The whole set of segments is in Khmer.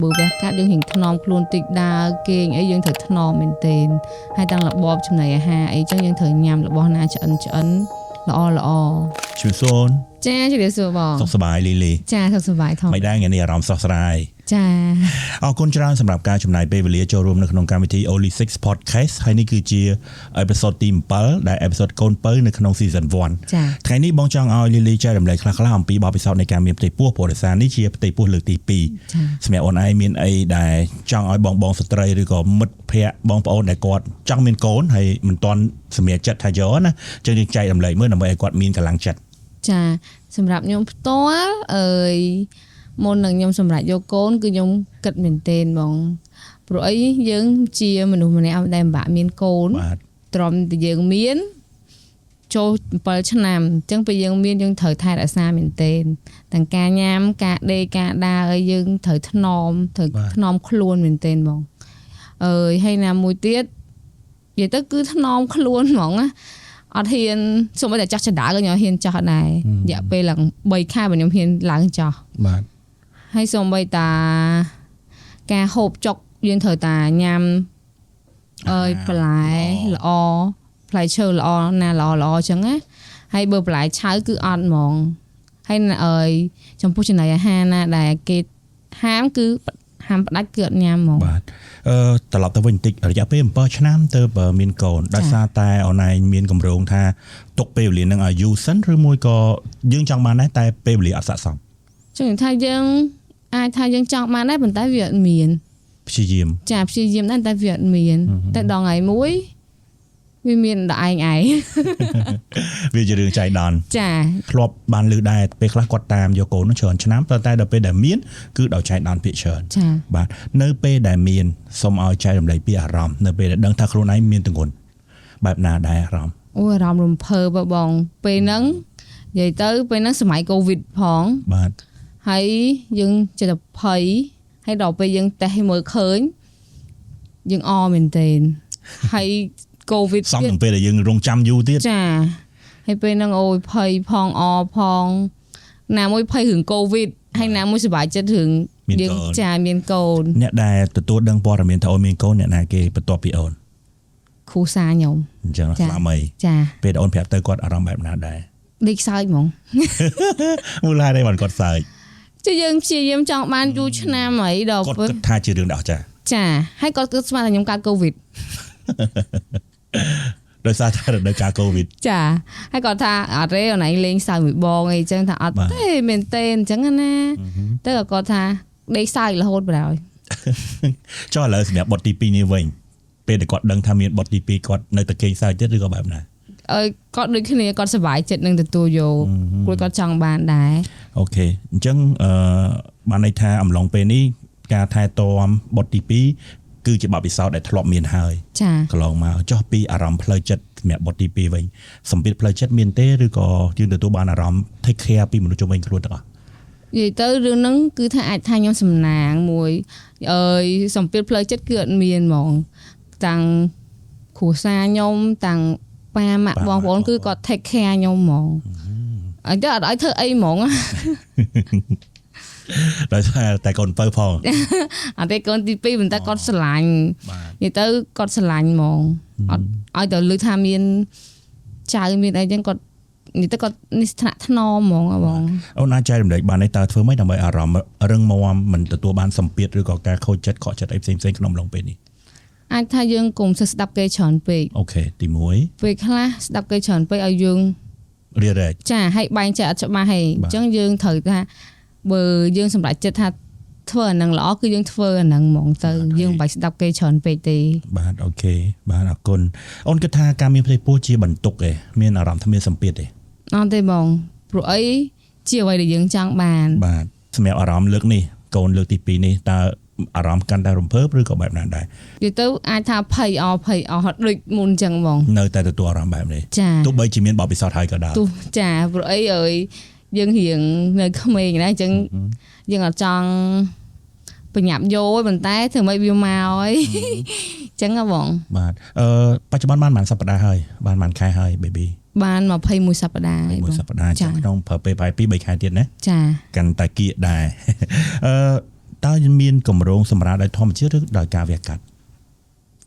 បើវះកាត់យើងរៀងថ្នមខ្លួនតិចដើរគេងអីយើងត្រូវថ្នមមែនទែនហើយទាំងរបបចំណីអាហារអីចឹងយើងត្រូវញ៉ាំរបស់ណាឆ្អិនឆ្អិនល្អល្អ ជំរាបសួរអូន ចាជម្រាបសួរបង សុខសប្បាយលីលី ចាសុខសប្បាយថង មិនដែរថ្ងៃនេះអារម្មណ៍ស្រស់ស្រាយ ចា អរគុណច្រើនសម្រាប់ការចំណាយពេលវេលាចូលរួមនៅក្នុងកម្មវិធី Only 6 Podcast ហើយនេះគឺជា episode ទី7ដែល episode កូនពៅនៅក្នុង season 1 ចា ថ្ងៃនេះបងចង់ឲ្យលីលីចែករំលែកខ្លះៗអំពីបទពិសោធន៍នៃការមានផ្ទៃពោះព្រោះដោយសារនេះជាផ្ទៃពោះលើកទី2 ចា សម្រាប់អូនឯងមានអីដែលចង់ឲ្យបងបងស្ត្រីឬក៏មិត្តភ័ក្តិបងប្អូនដែលគាត់ចង់មានកូនហើយមិនទាន់សម្រេចចិត្តថាយកណាអញ្ចឹងយើងចែករំលែកមើលដើម្បីឲ្យគាត់មានកម្លាំងចិត្ត ចាសម្រាប់ខ្ញុំផ្ទាល់អើយមុននឹងខ្ញុំសម្រេចយកកូនគឺខ្ញុំគិតមែនទែនបងព្រោះអីយើងជាមនុស្សម្នាក់ដែលពិបាកមានកូន បាទ ទ្រាំតែយើងមានចូល7ឆ្នាំអញ្ចឹងពេលយើងមានយើងត្រូវថែរក្សាមែនទែនទាំងការញ៉ាំការដេកការដើរអីយើងត្រូវថ្នមត្រូវថ្នមខ្លួនមែនទែនបងអើយហើយណាមួយទៀតនិយាយទៅគឺថ្នមខ្លួនហ្មងណាអត់ហ៊ានសូម្បីតែចោះចណ្ដើក៏ខ្ញុំអត់ហ៊ានចោះដែររយៈពេលឡើង3ខែបើខ្ញុំហ៊ានឡើងចោះ បាទ ហើយសូម្បីតាការហូបចុកយើងត្រូវតាញ៉ាំអើយបន្លែល្អផ្លែឈើល្អណាល្អល្អអញ្ចឹងណាហើយបើបន្លែឆៅគឺអត់ហ្មងហើយណាអើយចំពោះចំណីអាហារណាដែលគេហាមគឺហាមផ្ដាច់គឺអត់ញ៉ាំហ្មង បាទអឺត្រឡប់ទៅវិញបន្តិចរយៈពេល7ឆ្នាំទៅបើមានកូនដោយសារតែអូនឯងមានកម្រងថាទុកពេលវេលានឹងឲ្យយូរសិនឬមួយក៏យើងចង់បានដែរតែពេលវេលាអត់ស័ក្តិសម ចឹងថាយើងអាចថាយើងចង់បានដែរប៉ុន្តែវាអត់មាន ព្យាយាម ចាព្យាយាមដែរតែវាអត់មានតែដល់ថ្ងៃមួយវាមានដល់ឯងឯង វាជារឿងចៃដន្យ ចា ធ្លាប់បានឮដែរពេលខ្លះគាត់តាមយកកូននោះច្រើនឆ្នាំប៉ុន្តែដល់ពេលដែលមានគឺដោយចៃដន្យភាគច្រើន ចា បាទនៅពេលដែលមានសូមឲ្យចែករំលែកពីអារម្មណ៍នៅពេលដែលដឹងថាខ្លួនឯងមានទម្ងន់បែបណាដែរអារម្មណ៍ អូអារម្មណ៍រំភើបហ៎បងពេលហ្នឹងនិយាយទៅពេលហ្នឹងសម័យកូវីដផង បាទ ហើយយើងចិត្តតែភ័យហើយដល់ពេលយើងតេស្តឲ្យមើលឃើញយើងអមែនទែនហើយកូវីដ សំ ទៀត នឹងពេលដែលយើងរងចាំយូរទៀត ចាហើយពេលហ្នឹងអូយភ័យផងអផងណាមួយភ័យរឿងកូវីដហើយណាមួយសប្បាយចិត្តរឿងយើងចាមានកូន អ្នកដែលទទួលដឹងព័ត៌មានថាអូនមានកូនអ្នកណាគេបន្ទាប់ពីអូន គ្រូសាខ្ញុំ អញ្ចឹង ចា ស្លាមី ចា ពេលដែលអូនប្រាប់ទៅគាត់អារម្មណ៍បែបណាដែរ ដេកសើចហ្មង មូលហេតុអីបានគាត់សើច ចុះយើងព្យាយាមចង់បានយូរឆ្នាំហើយដល់ គាត់ ពេល គិតថាជារឿងដែលអស្ចារ្យ ចាហើយគាត់គិតស្មានថាខ្ញុំកើតកូវីដ ដោយសារតែរដូវកាលកូវីដ ចាហើយគាត់ថាអត់ទេអូនឯងលេងសើចមួយបងអីចឹងថាអត់ បាទ ទេមែនទេអញ្ចឹងណាទៅក៏គាត់ថាដេកសើចរហូតបណ្ដោយ ចុះឥឡូវសម្រាប់បទទី2នេះវិញពេលដែលគាត់ដឹងថាមានបទទី2គាត់នៅតែគេងសើចទៀតឬក៏បែបណា អើយគាត់ដូចគ្នាគាត់សប្បាយចិត្តនឹងទទួលយកព្រោះគាត់ចង់បានដែរ OK អញ្ចឹងអឺបានន័យថាអំឡុងពេលនេះការថែទាំបទទី2គឺជាបទពិសោធន៍ដែលធ្លាប់មានហើយ ចា កន្លងមកចុះពីអារម្មណ៍ផ្លូវចិត្តសម្រាប់បទទី2វិញសម្ពាធផ្លូវចិត្តមានទេឬក៏យើងទទួលបានអារម្មណ៍ take care ពីមនុស្សជុំវិញខ្លួនទាំងអស់ និយាយទៅរឿងហ្នឹងគឺថាអាចថាខ្ញុំសំណាងមួយអើយសម្ពាធផ្លូវចិត្តគឺអត់មានហ្មងតាំងគ្រួសារខ្ញុំតាំងប៉ាម៉ាក់បងប្អូនគឺគាត់ take care ខ្ញុំហ្មងអញ្ចឹងអត់ឲ្យធ្វើអីហ្មង ដោយសារតែកូនពៅផង អត់ទេកូនទី2ប៉ុន្តែគាត់ស្រឡាញ់ បាទ និយាយទៅគាត់ស្រឡាញ់ហ្មងអត់ឲ្យតែឮថាមានចៅមានអីចឹងគាត់និយាយទៅគាត់នេះថ្នាក់ថ្នមហ្មងហ៎បង អូនអាចចែករំលែកបានទេតើធ្វើម៉េចដើម្បីអារម្មណ៍រឹងមាំមិនទទួលបានសម្ពាធឬក៏ការខូចចិត្តខកចិត្តអីផ្សេងៗក្នុងអំឡុងពេលនេះ អាចថាយើងកុំសូវស្ដាប់គេច្រើនពេក OK ទី ពេលខ្លះស្ដាប់គេច្រើនពេកឲ្យយើង 1រារែក ចាឲ្យបែងចែកអត់ច្បាស់ហី បាទ អញ្ចឹងយើងត្រូវថាបើយើងសម្រេចចិត្តថាធ្វើអាហ្នឹងល្អគឺយើងធ្វើអាហ្នឹងហ្មងទៅយើងមិនបាច់ស្ដាប់គេច្រើនពេកទេ បាទ OK បាទអរគុណអូនគិតថាការមានផ្ទៃពោះជាបន្ទុកទេមានអារម្មណ៍ថាមានសម្ពាធទេ អត់ទេបងព្រោះអីជាអ្វីដែលយើងចង់បាន បាទសម្រាប់អារម្មណ៍លើកនេះកូនលើកទី2នេះតើអារម្មណ៍កាន់តែរំភើបឬក៏បែបណាដែរ និយាយទៅអាចថាភ័យអភ័យអត់ដូចមុនចឹងបង នៅតែទទួលអារម្មណ៍បែបនេះ ចា ទោះបីជាមានបទពិសោធន៍ហើយក៏ដោយ ទោះចាព្រោះអីអើយយើងរៀងនៅក្មេងណាអញ្ចឹងយើងអត់ចង់បញ្ញាប់យោទេប៉ុន្តែធ្វើម៉េចវាមកអីអញ្ចឹងហ៎បង បាទអឺបច្ចុប្បន្នបានប៉ុន្មានសប្តាហ៍ហើយបានប៉ុន្មានខែហើយ baby បាន21សប្តាហ៍ហើយ មួយ បង សប្តាហ៍ ចា ចឹងក្នុងប្រើពេលប្រហែល2 3ខែទៀតណា ចា កាន់តែគៀកដែរ អឺ តើមានកម្រងសម្រាប់ដោយធម្មជាតិឬដោយការវះកាត់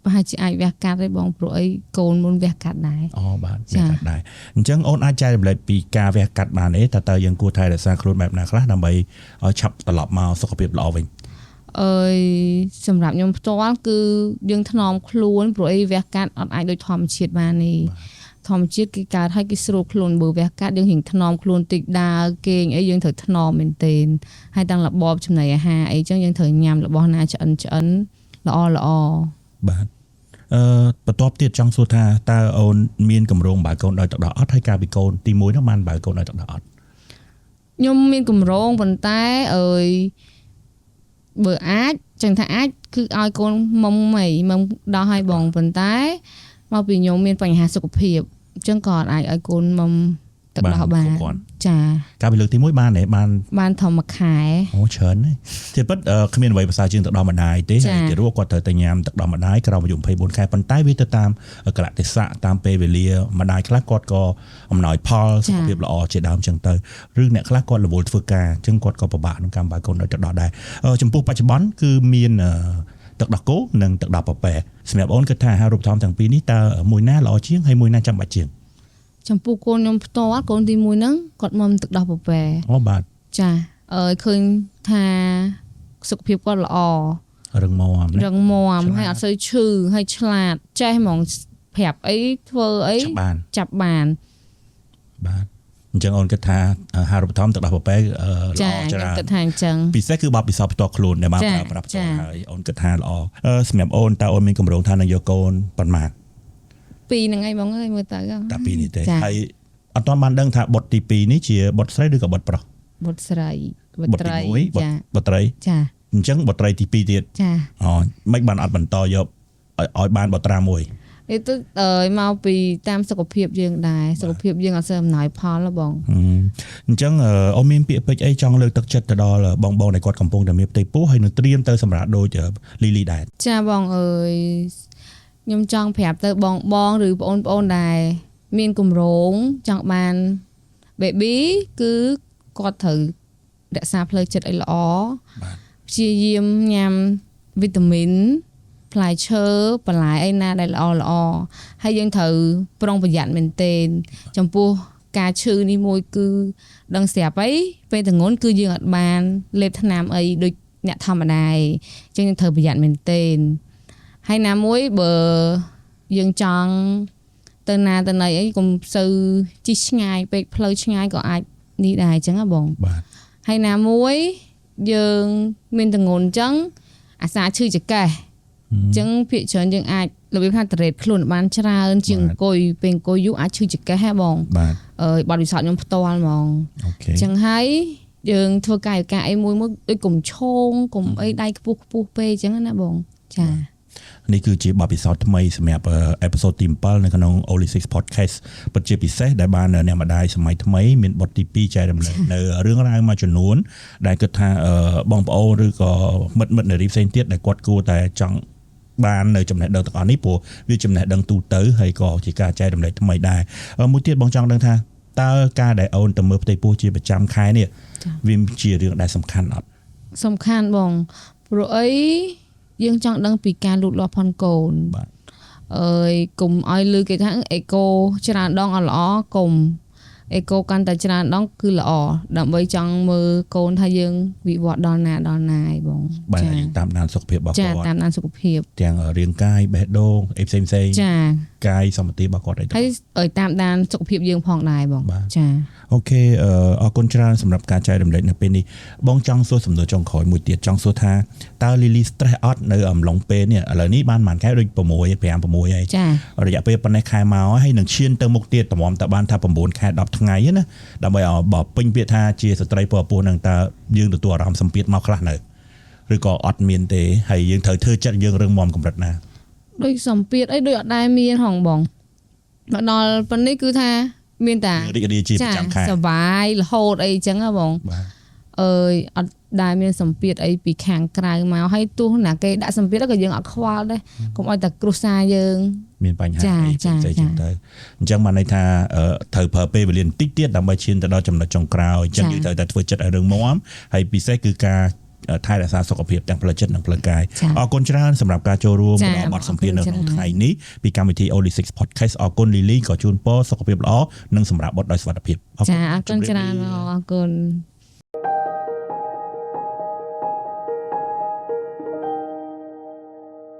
ប្រហែលជាអាចវះកាត់ទេបងព្រោះអីកូនមុនវះកាត់ដែរ អូបាទវះកាត់ដែរអញ្ចឹងអូនអាចចែករំលែកពីការវះកាត់បានទេតើយើងគួរថែរក្សាខ្លួនបែបណាខ្លះដើម្បីឲ្យឆាប់ត្រឡប់មកសុខភាពល្អវិញ អើយសម្រាប់ខ្ញុំផ្ទាល់គឺយើងថ្នមខ្លួនព្រោះអីវះកាត់អត់អាចដូចធម្មជាតិបានទេធម្មជាតិគេកើតឲ្យគេស្រួលខ្លួនបើវះកាត់យើងរៀងថ្នមខ្លួនតិចដើរគេងអីយើងត្រូវថ្នមមែនទែនហើយតាំងរបបចំណីអាហារអីចឹងយើងត្រូវញ៉ាំរបស់ណាឆ្អិនឆ្អិនល្អល្អ បាទបន្ទាប់ទៀតចង់សួរថាតើអូនមានកម្រងបើកូនដោយទឹកដោះអត់ហើយកាលពីកូនទី1នោះបានបើកូនដោយទឹកដោះអត់ ខ្ញុំមានកម្រងប៉ុន្តែអើយបើអាចចឹងថាអាចគឺឲ្យកូនមុំអីមុំដោះឲ្យបងប៉ុន្តែមកពីខ្ញុំមានបញ្ហាសុខភាពអញ្ចឹងក៏អាចឲ្យកូនមុំទឹកដោះបានចា កាលពីលើកទី1បានទេបាន បានធម្មខែ អូច្រើនណាស់ជាពិតគ្មានអ្វីប្រសើរជាងទឹកដោះម្ដាយទេហើយទារកគាត់ត្រូវតែញ៉ាំទឹកដោះម្ដាយក្រោមអាយុ24ខែប៉ុន្តែវាទៅតាមកលៈទេសៈតាមពេលវេលាម្ដាយខ្លះគាត់ក៏អំណោយផលសុខភាពល្អជាដើមចឹងទៅឬអ្នកខ្លះគាត់រវល់ធ្វើការអញ្ចឹងគាត់ក៏ពិបាកក្នុងការបើកូនដោយទឹកដោះដែរចំពោះបច្ចុប្បន្នគឺមានទឹកដោះគោនិងទឹកដោះពពែសម្រាប់អូនគិតថាអាហារូបត្ថម្ភទាំងពីរនេះតើមួយណាល្អជាងហើយមួយណាចាំបាច់ជាង ចំពោះកូនខ្ញុំផ្ទាល់កូនទី1ហ្នឹងគាត់មុំទឹកដោះពពែ អូបាទ ចាអើឃើញថាសុខភាពគាត់ល្អ រឹងមាំ រឹងមាំហើយអត់សូវឈឺហើយឆ្លាតចេះហ្មងប្រាប់អីធ្វើអីចាប់បាន បាទអញ្ចឹងអូនគិតថាអាហារូបត្ថម្ភទឹកដោះពពែល្អច្រើន គិតថាអញ្ចឹង ពិសេសគឺបទពិសោធន៍ផ្ទាល់ខ្លួនដែលបានប្រើប្រាស់ផ្ទាល់ហើយអូនគិតថាល្អសម្រាប់អូនតើអូនមានកម្រងថានឹងយកកូនប៉ុន្មាន ពីរហ្នឹងឯងបងអើយមើលទៅ តែពីរនេះទេហើយអត់ទាន់បានដឹងថាបុត្រទី2នេះជាបុត្រស្រីឬក៏បុត្រប្រុស បុត្រស្រី បុត្រទី1 ចា បុត្រី ចា អញ្ចឹងបុត្រីទី2ទៀត ចា អូមិនបានអត់បន្តយកឲ្យបានបុត្រាមួយ នេះទៅមកពីតាមសុខភាពយើងដែរសុខភាពយើងអត់សូវអំណោយផលហ៎បង អញ្ចឹងអូនមានពាក្យពេចន៍អីចង់លើកទឹកចិត្តទៅដល់បងបងដែលគាត់កំពុងតែមានផ្ទៃពោះហើយនឹងត្រៀមទៅសម្រាប់ដូចលីលីដែរ ចាបងអើយខ្ញុំចង់ប្រាប់ទៅបងបងឬបងប្អូនដែលមានគម្រោងចង់បាន baby គឺគាត់ត្រូវរក្សាផ្លូវចិត្តឲ្យល្អ បាទ ព្យាយាមញ៉ាំវីតាមីនផ្លែឈើបន្លែអីណាដែលល្អល្អហើយយើងត្រូវប្រុងប្រយ័ត្នមែនទែនចំពោះការឈឺនេះមួយគឺដឹងស្រាប់អីពេលទងន់គឺយើងអត់បានលេបថ្នាំអីដូចអ្នកធម្មតាឯងអញ្ចឹងយើងត្រូវប្រយ័ត្នមែនទែនហើយណាមួយបើយើងចង់ទៅណាទៅណីអីកុំសូវជិះឆ្ងាយពេកផ្លូវឆ្ងាយក៏អាចនេះដែរអញ្ចឹងហ៎បង បាទ ហើយណាមួយយើងមានទងន់អញ្ចឹងអាសាឈឺចង្កេះអញ្ចឹងភាគច្រើនយើងអាចរបៀបថាតរ៉េតខ្លួនបានច្រើនជាងអង្គុយពេលអង្គុយយូរអាចឈឺចង្កេះហ៎បង បាទ អើយបទពិសោធន៍ខ្ញុំផ្ទាល់ហ្មង OK អញ្ចឹងហើយយើងធ្វើកាយវិការអីមួយមួយដូចកុំឈោងកុំអីដៃខ្ពស់ខ្ពស់ពេកអញ្ចឹងណាបងចា នេះគឺជាបទពិសោធន៍ថ្មីសម្រាប់ episode ទី7នៅក្នុង Only Six Podcast ពិតជាពិសេសដែលបានអ្នកម្ដាយសម័យថ្មីមានបទទី2ចែករំលែកនៅរឿងរ៉ាវមួយចំនួនដែលគិតថាបងប្អូនឬក៏មិត្តមិត្តនារីផ្សេងទៀតដែលគាត់គួរតែចង់បាននៅចំណេះដឹងទាំងអស់នេះព្រោះវាចំណេះដឹងទូទៅហើយក៏ជាការចែករំលែកថ្មីដែរមួយទៀតបងចង់ដឹងថាតើការដែលអូនទៅមើលផ្ទៃពោះជាប្រចាំខែនេះវាជារឿងដែលសំខាន់អត់ សំខាន់បងព្រោះអីយើងចង់ដឹងពីការលូតលាស់ផនកូន បាទ អើយកុំឲ្យលឺគេថាអេកូច្រើនដងអត់ល្អកុំអេកូកាន់តែច្រើនដងគឺល្អដើម្បីចង់មើលកូនថាយើងវិវត្តដល់ណាដល់ណាឯងបង បាទយើងតាមដានសុខភាពរបស់ ចា គាត់ តាមដានសុខភាព ទាំងរាងកាយបេះដូងអីផ្សេងផ្សេង ចា កាយសម្បត្តិរបស់គាត់អីទៅ ហើយឲ្យតាមដានសុខភាពយើងផងដែរបង បាទ ចា OK អរគុណច្រើនសម្រាប់ការចែករំលែកនៅពេលនេះបងចង់សួរសំណួរចុងក្រោយមួយទៀតចង់សួរថាតើ Lily stress អត់នៅអំឡុងពេលនេះឥឡូវនេះបានប្រហែលខែដូច6 5 6ហើយ ចា រយៈពេលប៉ុណ្ណេះខែមកហើយនឹងឈានទៅមុខទៀតតម្រាំតើបានថា9ខែ10ថ្ងៃណាដើម្បីឲ្យបើពេញពាក្យថាជាស្ត្រីពោះពោះនឹងតើយើងទទួលអារម្មណ៍សម្ពាធមកខ្លះនៅឬក៏អត់មានទេហើយយើងត្រូវធ្វើចិត្តយើងរឹងមាំកម្រិតណា ដូចសម្ពាធអីដូចអត់ដែរមានហងបងមកដល់ប៉ុណ្នេះគឺថាមានតា រីករាយជាប្រចាំខែ សប្បាយរហូតអីចឹងហ៎បង បាទ អើយអត់ដែលមានសម្ពាធអីពីខាងក្រៅមកហើយទោះណាគេដាក់សម្ពាធក៏យើងអត់ខ្វល់ដែរកុំឲ្យតែគ្រួសារយើង មានបញ្ហា ចា អីផ្សេង ចា ៗចឹងទៅអញ្ចឹងបានន័យថាត្រូវប្រើពេលវេលាបន្តិចទៀតដើម្បីឈានទៅដល់ចំណុចចុងក្រោយអញ្ចឹង ចា យើងត្រូវតែធ្វើចិត្តឲ្យរឹងមាំហើយពិសេសគឺការ ថែរក្សាសុខភាពទាំងផ្លូវចិត្តនិងផ្លូវកាយ ចា៎ អរគុណច្រើនសម្រាប់ការចូលរួម ចា៎ ផ្ដល់បទសម្ភាសន៍នៅក្នុង អរគុណច្រើន ថ្ងៃនេះពីកម្មវិធី Only 6 Podcast អរគុណលីលីក៏ជូនពរសុខភាពល្អនិងសម្រាប់បុត្រដោយសុវត្ថិភាពអរគុណ ចាអរគុណ ជម្រាប ច្រើន លា បងអរគុណ។